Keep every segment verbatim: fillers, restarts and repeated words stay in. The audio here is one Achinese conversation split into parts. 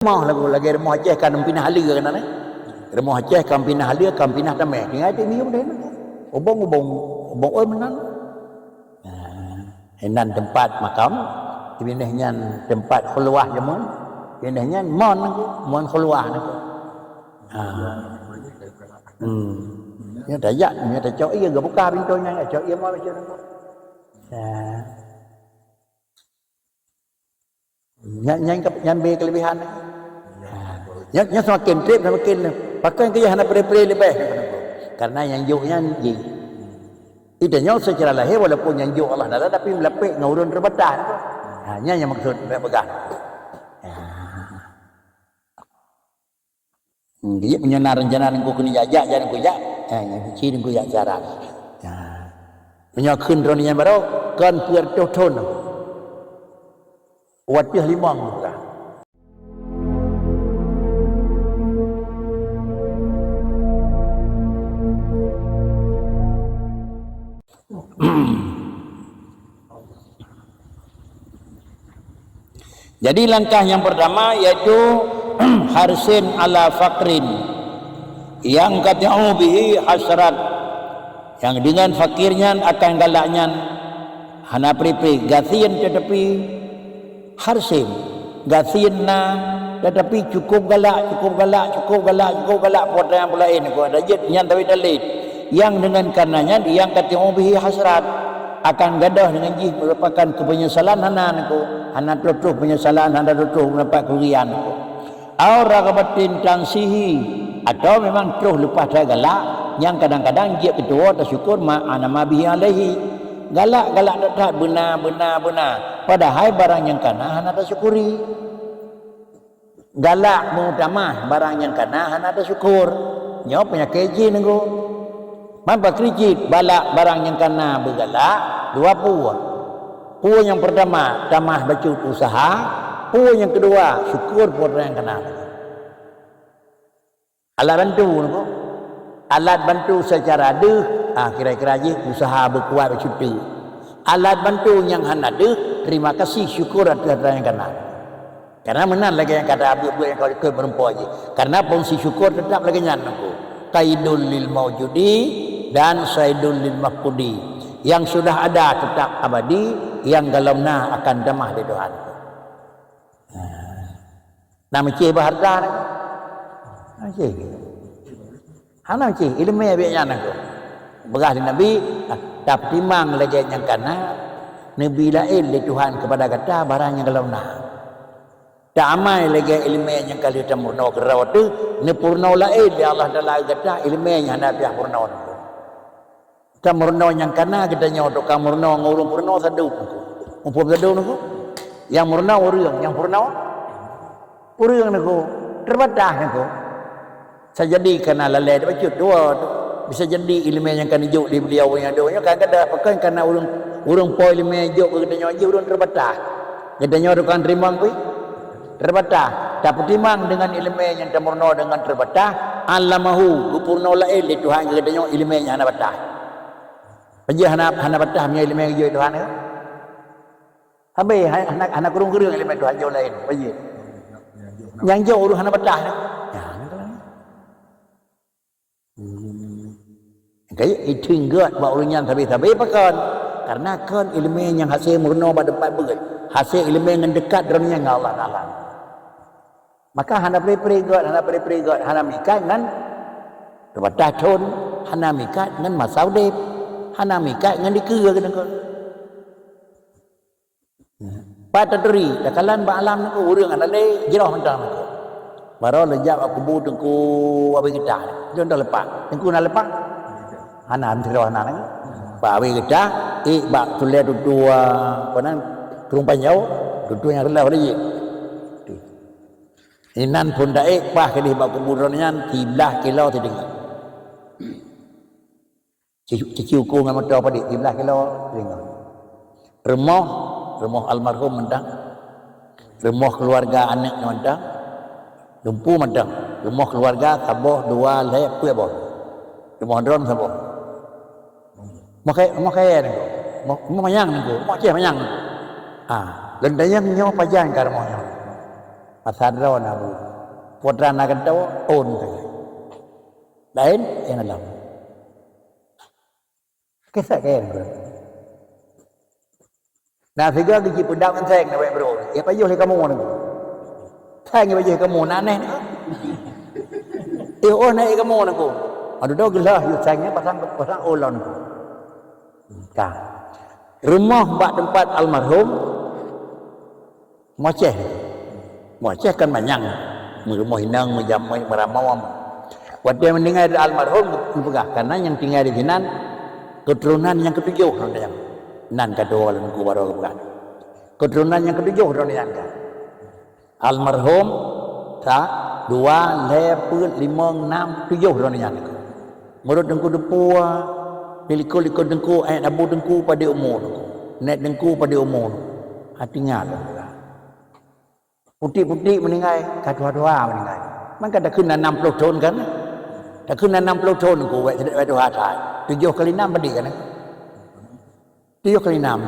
rumoh lagu, lagèe rumoh Aceh kan pinah haleue kan, eh? Rumoh Aceh kan pinah haleue, kan pinah tamèh. Tinggai teuk miyueb deh. Ubong-ubong, ubong oi meunan. Nah, inan teumpat makam, binéh nyan teumpat khulwah jameun, binéh nyan mon nangku, mon khulwah nangku. Ha. Hmm. Nyoe tajak, nyoe tacok ie, geubuka pintoe nyan, tacok ie mon bacut nangku. Ha. Nyan, nyan, nyan bè keuleubehan. Ha. Nyan, nyan seumaken trép, seumaken pakon keu hana pre-pre leubeh. Karena nyang jok nyan jih. Ita nyoe seucara lahé walaupun nyang jok Allah Taala, tapi meulapék ngon ureueng teubatas. Ha, nyan nyang maksud bèk peugah. Ha. Hmm, jadi meunyoe na rencana Teungku keuneuk jak, jak, jak Teungku jak. Ha, nyang suci Teungku jak siaran. Ha. Meunyoe kheun droeneuh nyang barô, kon peuet reutôh thon. Watèe limong buka. Jadi langkah yang pertama yaitu harsin ala faqrin yang qati'u bihi hasrat, yang dengan fakir nyan akan galak nyan hana pri-pri, gasien tetapi harsin, gasien na, tetapi cukup galak, cukup galak, cukup galak, cukup galak, po teuh nyang peulaén, ko ada jeuet nyan tapi talét. Yang dengan karena nyan, yang qati'u bihi hasrat, akan gadôh dengan jih merupakan kepenyesalan hana nangku, hana troh-troh penyesalan, hana troh-troh mendapat kerugian nangku. Au raghabatin tansihi, atau memang troh leupah that galak, nyang kadang-kadang jeuet keu tuwoe tasyukur ma ana ma bihi alaihi. Galak-galak that-that beuna, beuna, beuna. Padahai barang nyang kana hana tasyukuri. Galak meutamah barang nyang kana hana tasyukur. Nyoe peunyakét jih nangku. Man pakri cit balak barang nyang kana beugalak dua peue. Peue nyang peurtama, tamah bacut useuha. Peue nyang keudua, syukur peue nyang kana. Alat bantu nangku. Alat bantu seucara deuh, ah, kira-kira jih useuha beukuat bacut teuk. Alat bantu nyang hana deuh, terima kasih syukur ateueh atra nyang kana. Karena meunan lagèe nyang kata buet-buet nyang ka likot meureumpok jih. Karena fungsi syukur tetap lagèe nyan nangku. Qaidul lil maujudi dan saidul lil mafqudi. Yang sudah ada tetap abadi, yang golom na akan tamah lé Tuhan. Nah, meucéh bak hareuta nangku. Hana meucéh. Hana meucéh. Ileumèe biet nyan nangku. Peugah lé Nabi, ah, tapeutimang lagèe nyang kana neubi laén lé Tuhan keupada gata barang nyang golom na. Taamai lagèe ileumèe nyang ka lheueh tameurunoe keudroe teuh, neupeurunoe laén lé Allah Taala gata ileumèe nyang hana piah peurunoe nangku. Tameurunoe nyang kana geutanyoe teuh ka meurunoe ngon ureueng peurunoe sadub nangku. Muphom sadub nangku. Nyang meurunoe ureueng, nyang peurunoe ureueng nangku. Teubatas nangku. Bisa jadi kana lalè bacut dua tu. Bisa jadi ileumèe nyang ka neujok lé beliau nyang dua nyoe kan kada pakon kana ureueng, ureueng po ileumèe jok keu geutanyoe jih ureueng teubatas. Geutanyoe tukang teurimong pih teubatas. Tapeutimang deungon ileumèe nyang tameurunoe deungon teubatas, allamahu, geupeurunoe laén lé Tuhan keu geutanyoe ileumèe nyang hana batas. Pajan hana, hana batas meunyoe ileumèe geujok lé Tuhan nyoe? Habéh, ha-, hana, hana kureueng-kureueng ileumèe Tuhan jok laén. Pajan? Nyang jok ureueng hana batas nyoe. Nyan, hmm. Kaya iteueng gét bak ureueng nyan sabe-sabe pakon? Karena kon ileumèe nyang hase meurunoe bak teumpat beuet. Hase ileumèe ngon deukat droeneuh ngon Allah Taala. Maka hana pre-pre gét, hana pre-pre gét, hana meuikat ngon teubatas thon, hana meuikat ngon masa udép, hana meuikat ngon dikeue keuneuk. Pat taturi, takalon bak alam nangku ureueng hana lé, jroh mantong nangku. Baroe lé jak bak kubu Teungku Abé Geutah, lôn dah leupah. Teungku na leupah? Hana, sidroe hana nangku. Bak Abé Geutah, ék bak tulèe tutoe, apa nan, krueng panjau, tutoe nyang reuloh lé jih. Inan phon taék paih keudeh bak kubu droeneuh nyan, siblaih kilo sideungoe. Ci-, cici uku ngon moto padit, siblaih kilo sideungoe. Rumoh, rumoh almarhum mantong. Rumoh keuluwarga aneuk nyan mantong. Lumpu mantong. Rumoh keuluwarga saboh, dua, lhèe, peuet boh. Rumoh droeneuh saboh. Rumoh kaya, rumoh kaya nangku. Rumoh, rumoh manyang nangku. Rumoh Aceh manyang nangku. Ha, lôn tanyong nyoe pajan ka rumoh nyoe. Masa droe na bu. Putra na keudroe, ôn teuh. Laén nyang lom. Kisah kaya ni. Nah, sigoe geuci peudam ngon seng na wek bro. Ya pajoh lé kamoe ni. Seng ya pajoh kamoe na neh ni. Eh, oh, na kamoe ni ko. Aduh, dah gelah yu seng ni pasang, pasang ulon ko. Ka. Rumoh bak teumpat almarhum Moh Aceh. Moh Aceh kan manyang. Meurumoh inong, meujamai, meuramom. Watèe meuninggai almarhum geupeugah, karena nyang tinggai di sinan keturunan nyang ketujoh droeneuh nyan. Nan ka dua lôn ku baroe geupeugah. Keturunan nyang ketujoh droeneuh nyan kan. Almarhum sa, dua, lhèe, peuet, limong, nam, tujoh droeneuh nyan. Meurot teungku deupua, di likot-likot teungku, eh, abu teungku padé umu teungku. Nèk teungku padé umu teungku. Hati ngat teungku. Putik-putik meuninggai, ka tuha-tuha meuninggai. Man ka takheun na nam ploh thon kan? Takheun na nam ploh thon teungku, wèk, wèk tuha that. Tujoh kali nam padé kan? Tujoh kali nam,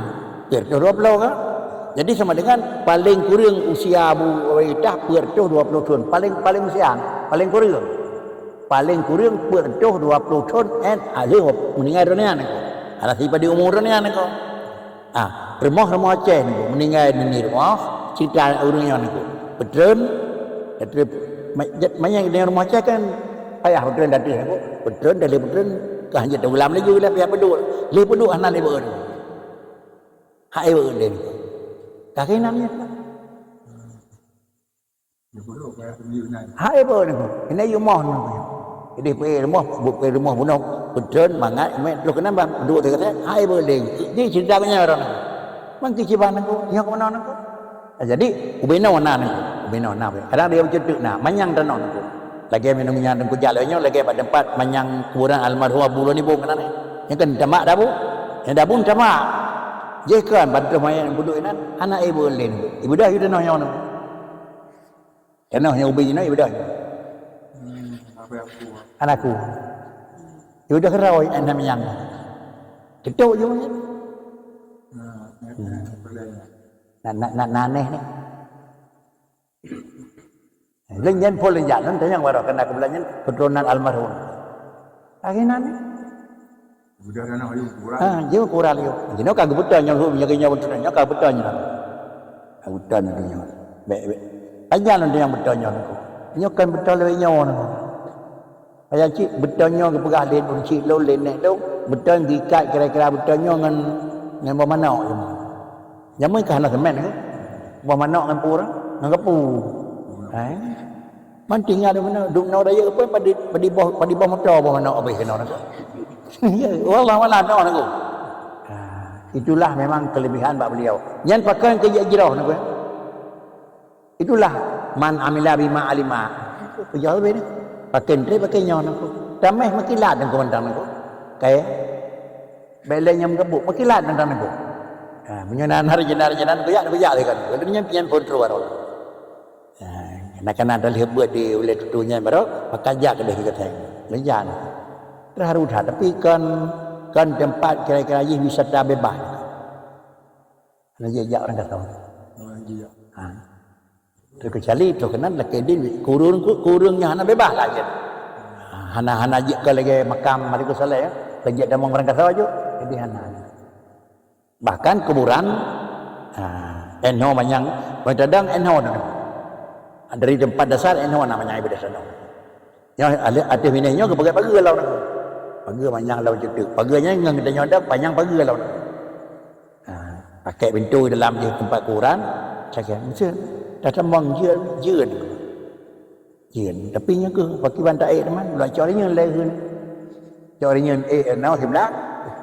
peuet reutôh dua ploh kan? Jadi sama dengan paléng kureueng usia Abu Ubaidah peuet reutôh dua ploh thon. Paléng, paléng usia, paléng kureueng. Paléng kureueng peuet reutôh dua ploh thon, eh, lheueh meuninggai droeneuh nyan ko. Hana sipadé umu droeneuh nyan ko. Ah, rumoh, rumoh Aceh ni ko, meuninggai nini rumoh, cerita ureueng nyan ko. Peutreun, peutreun, ma-, jat-, manyang di rumoh Aceh kan payah peutreun ateueh ni ko. Peutreun, dari peutreun, ka hanjeuet teugulam laju lah pihak peuduek. Lé peuduek hana lé beuet. Hai beuet lé ni ko. Ka keunan nyan. Hai beuh ni, ini yue moh ni. Jadi peué rumoh, bu-, peué rumoh bunoe, peutreun, mangat, meuet, troh keunan bang, duek teuka, hai beuh lé. Jadi cerita keu nyan orang ni. Mang keu ciban nangku, nyoe keu meunoe nangku. Ah, jadi, ubé noe na nangku, ubé noe na. Kadang dia beuceuteuk na, manyang tanoh nangku. Lagèe minong nyan nangku jak lé nyoe, lagèe bak teumpat manyang kuburan almarhum Abu Lôn Ibong keunan ni. Nyang kan tamak dabu, nyang dabu tamak. Jeh kan, ban troh manyang buduk inan, hana ai beuh lé nangku. Ibudah yu tanoh nyoe nangku. Tanoh nyang ubé jinoe ibadah. Hmm, apa yang aku? Anak aku. Ibadah kerau anak minyang. Ketok je mungkin. Nah, nah, nah, nah, nah, nah, nah, nah, nah. Leng nyan pun leng jalan tanyong baru kena kebelah nyan keturunan almarhum. Akhirnya ni. Udah dah nak ayu kurang. Ha, jeuet kurang lé. Jinoe ka geubeutôi nyoe, nyoe, nyoe beutôi nyoe, ka beutôi nyoe. Ka beutôi nyoe nyoe. Bèk, bèk. Tajam lom nyang beutôi nyoe nyoe. Nyoe kan beutôi lé nyoe nyoe. Payah cit beutôi nyoe geupeugah lé lôn cit lôn, lé nèk lôn. Beutôi geuikat kira-kira beutôi nyoe ngon, ngon boh manok nyoe. Jameun ka hana semen, eh? Boh manok ngon pura, ngon gapu. Eh? Man tinggai di mana? Dum na rayeuk pun padi, padi boh, padi boh moto boh manok habéh keunoe nangku. Ya, wallah wala noh nangku. Ha, itulah memang kelebihan bak beliau. Nyan pakon keu jak jroh nangku. Itulah man amila bima alima. Peujaweueb ni. Pakon trép pakon nyoe nangku. Tameh makilat nangku mantong nangku. Kaya. Bèk lé nyang meugeubuk, meukilat nangku nangku. Ha, meunyoe na, na reujeuna-reujeuna nangku jak, nangku jak lé kan. Lagèe nyan pian pun true baroe. Ha, na kana dalih buet di ulèe tutoe nyan baroe, maka jak keudeh di keutai. Leujan. Terharu that, tapi kon, kon teumpat kira-kira jih wisata bebas. Hana jijak ureueng gasong. Ha. Terkecuali troh keunan lakèe dien, kureueng, kureueng nyan hana bebas lagèe. Ha, hana, hana jeuet keu lagèe makam Malikus Saleh, ya. Lagèe tamong ureueng gasong ju. Jadi hana. Bahkan kuburan, ha, inoe manyang, meuteudong inoe nyoe. Dari teumpat dasar inoe na manyang ibadah inoe. Nyoe ateueh binéh nyoe geupeugah pageue lom nangku. Pageue manyang lom ceuteuk. Pageue nyan ngon geutanyoe dong panyang pageue lom nangku. Ha, pakai pintoe dalam jih teumpat kuburan, sakét. Meuseu tatamong jeuet, jeuet. Jeuet. Tapi nyoe keuh, pakriban taék teuma, lôn cok rinyeun lé kheun. Cok rinyeun ék na siblah.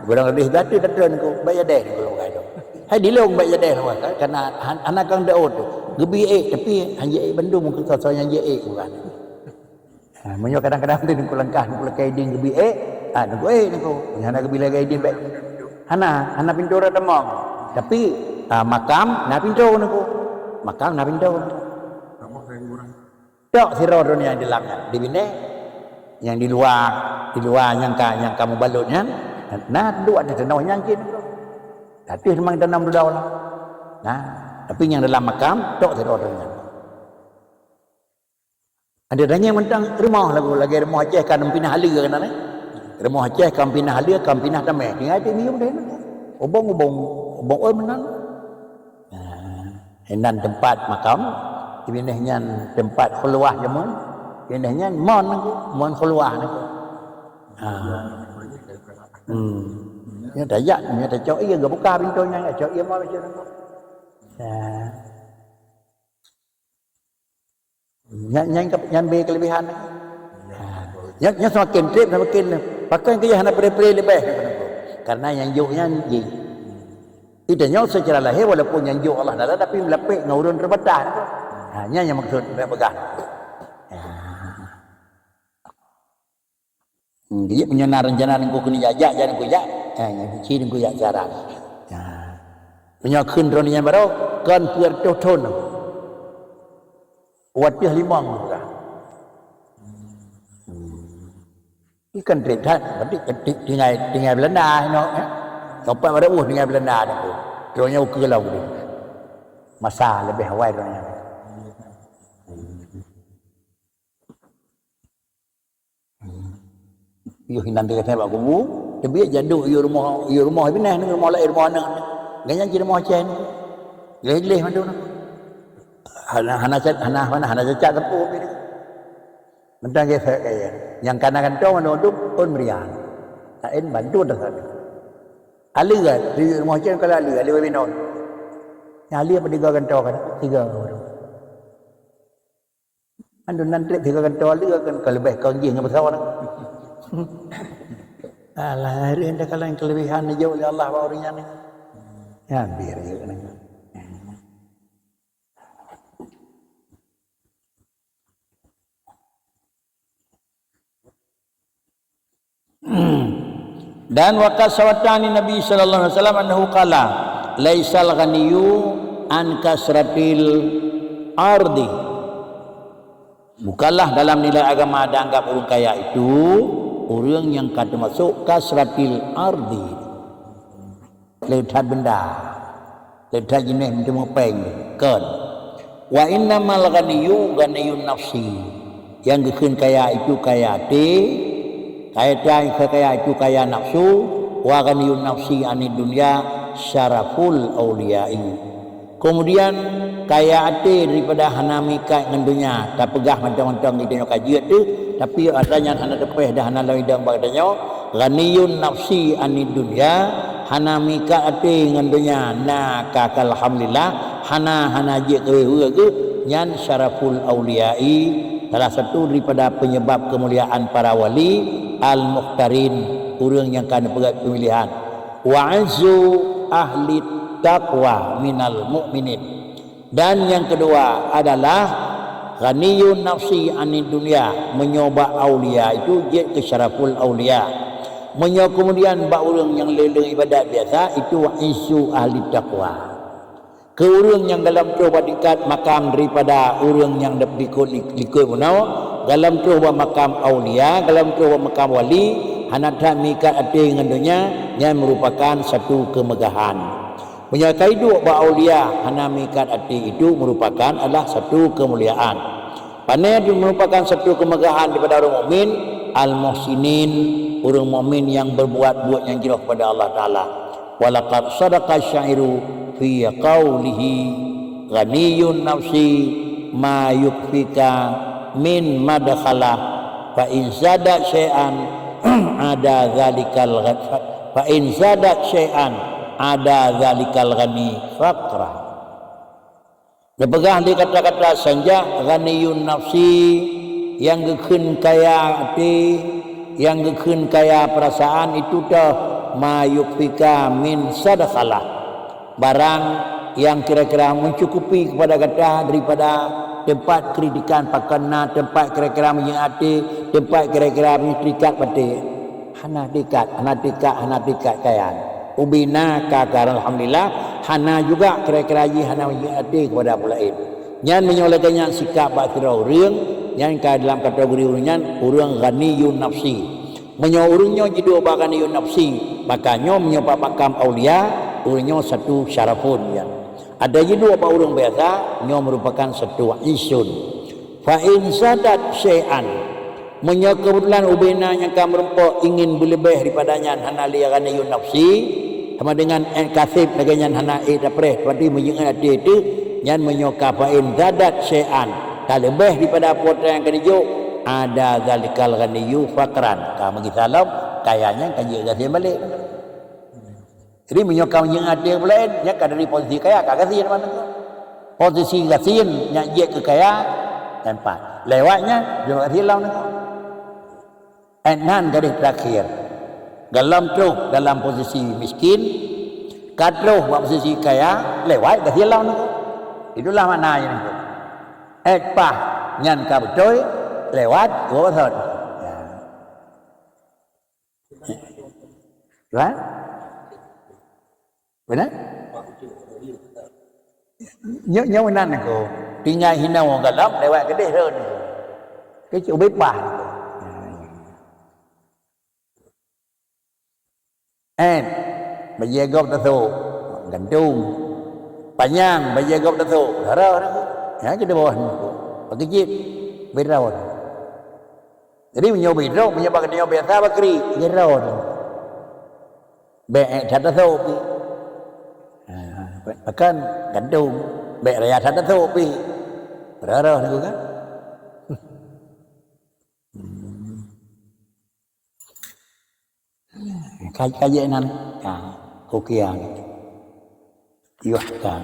Kurang leubeh gata tatreun ku, bak jadeh ku lôn kata. Hai dilong bak jadeh lôn kata, karena han-, hana kang daôt tu. Geubi ék, tapi han jeuet ék bandum, keu soe-soe nyang jeuet ék bukan. Ha, meunyoe kadang-kadang tu nangku langkah, nangku lakèe idin geubi ék, ha, nangku ék nangku. Meunyoe hana geubi lakèe idin bèk. Hana, hana pintoe rot tamong. Tapi, ha, makam na pintoe nangku. Makam na pintoe. Tok sidroe droeneuh nyang di dalam nyan, di binéh, nyang di luwa, di luwa nyang ka, nyang ka mubalot nyan, na duek di tanoh nyan cit. Ateueh memang tanam dudoe lah. Nah, tapi nyang dalam makam, tok sidroe droeneuh nyan. Ada tanya mantong rumoh lagu, lagèe rumoh Aceh kan pinah haleue kan, eh? Rumoh Aceh kan pinah haleue, kan pinah tamèh. Tinggai di mium deh. Ubong-ubong, ubong oi meunan. Nah, inan teumpat makam, binéh nyan teumpat khulwah jameun, binéh nyan mon, mon khulwah nyan. Ha. Hmm. Nyan tajak, nyan tacok ie, geubuka pintoe nyan, tacok ie mon macam tu. Ha. Nyan, nyan, nyan bri keulebihan. Ha. Nyan, nyan seumaken trép, seumaken pakon keu hana pre-pre leubeh. Karena nyang jok nyan jih. Tanyoe seucara lahé walaupun nyang jok Allah Taala, tapi meulapék ngon ureueng teubatas. Ha, nyan nyang maksud bèk peugah. Ha. Hmm, jadi meunyoe na rencana Teungku keuneuk jak, jak, jak Teungku jak. Ha, nyang suci Teungku jak siaran. Ha. Meunyoe kheun droeneuh nyan baroe, kon peuet reutôh thon. Watèe limong peugah. Hmm. Ikan trép that, berarti ti-, tinggai, tinggai Belanda inoe, eh. Sampai pada uh tinggai Belanda tu. Terus nyan ukeue lom tu. Masa leubeh awai droeneuh nyan. Yoh inan teuka bak kubu, teubiet jak duek yue rumoh, yue rumoh binéh, rumoh laén, rumoh aneuk. Gobnyan cit rumoh Aceh ni. Gleh-gleh mandum. Hana, hana cat, hana, hana, hana cacat sapeue pih. Mantong gesek kaya. Nyang kana kantô mandum tu pun meriah. Laén bantu dah sana. Aleue, di rumoh Aceh kalau aleue, aleue binon. Nyang aleue apa tiga kantô kan? Tiga. Aduh, nan trép tiga kantô aleue kan, ka leubeh kon jih ngon beusoe nyan. Alah, hari ini kalau kelebihan dijawab oleh Allah bak ureueng nyan. Ya, biar je kan. Dan waqad sabata 'anin Nabi sallallahu alaihi wasallam annahu qala, "Laisal ghaniyyu an kasratil ardi." Bukanlah dalam nilai agama dianggap ureueng kaya itu ureueng nyang ka teumasuk kasratil ardi. Le that benda, le that jinéh meuteumé péng, kon. Wa innamal ghaniyyu ghaniyyun nafsi. Nyang geukheun kaya itu kaya até, kaya até kaya itu kaya nafsu, wa ghaniyyun nafsi 'anid dunya syaraful auliya'i. Keumudian, kaya até daripada hana meuikat ngon donya, tapeugah mantong-mantong geutanyoe ka jeuet teuh, tapi atra nyan hana teupéh dan hana lom idong bak geutanyoe, ghaniyun nafsi 'anid dunya, hana meuikat até ngon donya, na ka, ka alhamdulillah, hana, hana jeuet keu weue geuh, nyan syaraful auliya'i, salah satu daripada penyebab keumuliaan para wali, al-mukhtarin, ureueng nyang ka neupeugét peumilihan. Wa 'izzu ahli taqwa minal mu'minin. Dan nyang keudua adalah ghaniyun nafsi 'anid dunya, meunyoe bak aulia itu jeuet keu syaraful aulia. Meunyoe keumudian bak ureueng nyang le-le ibadat biasa, itu 'izzu ahli taqwa. Keu ureueng nyang gohlom troh bak tingkat makam daripada ureueng nyang dap-, likot, likot bunoe, gohlom troh bak makam aulia, gohlom troh bak makam wali, hana that meuikat até ngon donya, nyan meurupakan satu keumeugahan. Meunyoe ka iduek bak aulia hana meuikat até, itu meurupakan adalah satu keumuliaan. Pané meurupakan satu keumeugahan daripada ureueng mukmin, al-muhsinin, ureueng mukmin nyang berbuat buet nyang jroh kepada Allah Taala. Wa laqad sadaqa sya'iru fi qaulihi, "Ghaniyun nafsi ma yukfika min madkhalah, fa in zadat syai'an ada zalikal gha-, fa in zadat syai'an ada zalikal ghani faqra." Neupeugah lé kata-kata sanjak ghaniyun nafsi, nyang geukheun kaya até, nyang geukheun kaya peurasaan, itu toh ma yukfika min sadakhalah. Barang nyang kira-kira mencukupi kepada gata daripada teumpat kritikan pakon na, teumpat kira-kira meunyeuk até, teumpat kira-kira meunyeuk terikat baté. Hana tingkat, hana tingkat, hana tingkat kaya. Ubena ka, ka alhamdulillah, hana juga kira-kira jih hana meunyeuk até kepada ureueng laén. Nyan meunyoe lagèe nyan sikap bak sidroe ureueng, nyan ka dalam kategori ureueng nyan ureueng ghaniyun nafsi. Meunyoe ureueng nyoe jiduek bak ghaniyun nafsi, maka nyoe meunyoe bak makam aulia, ureueng nyoe satu syarafun nyan. Ada jiduek bak ureueng biasa, nyoe merupakan satu isun. Fa in zadat syai'an, meunyoe keubeutulan ubena nyang ka meurumpok ingin beuleubeh daripada nyan hana lé ghaniyyun nafsi, sama dengan en kasib lagée nyan hana ék tapreh, berarti meujeuet até teuh, nyan meunyoe ka fa in zadat syai'an, ka leubeh daripada peue nyang ka jijok, ada zalikal ghaniyyu faqran, ka meugisa lom, kaya nyan ka jeuet gasien balek. Jadi meunyoe ka meujeuet até bulaén, nyan ka dari posisi kaya ka gasien mantong. Posisi gasien nyang jeuet keu kaya, nyan pat. Lewat nyan, jeuet gasien lom nanggroe. Eh, nan gadéh terakhir. Golom troh dalam posisi miskin, ka troh bak posisi kaya, lewat gasien lom nanggroe. Itulah makna nyan. Eh, paih nyan ka beutôi, lewat, geuwoe basot. Ya. Kan? Beuna? Nyoe, nyoe meunan ko. Tinggai hinoe golom lewat keudeh rhot. Keucuk ubé paih. Eh, bajée gob tasok, gantung. Panyang bajée gob tasok, rara. Ha, keudeh bawah ni. Pakijit, ubé rhot. Jadi meunyoe ubé rhot, meunyoe bak geutanyoe biasa bakri, ubé rhot. Bék ék that tasok pih. Ha, bahkan gantung, bék raya that tasok pih. Rara ni kan? Ka, ka jeuet nan, ha, kukia ni. Yuh ka.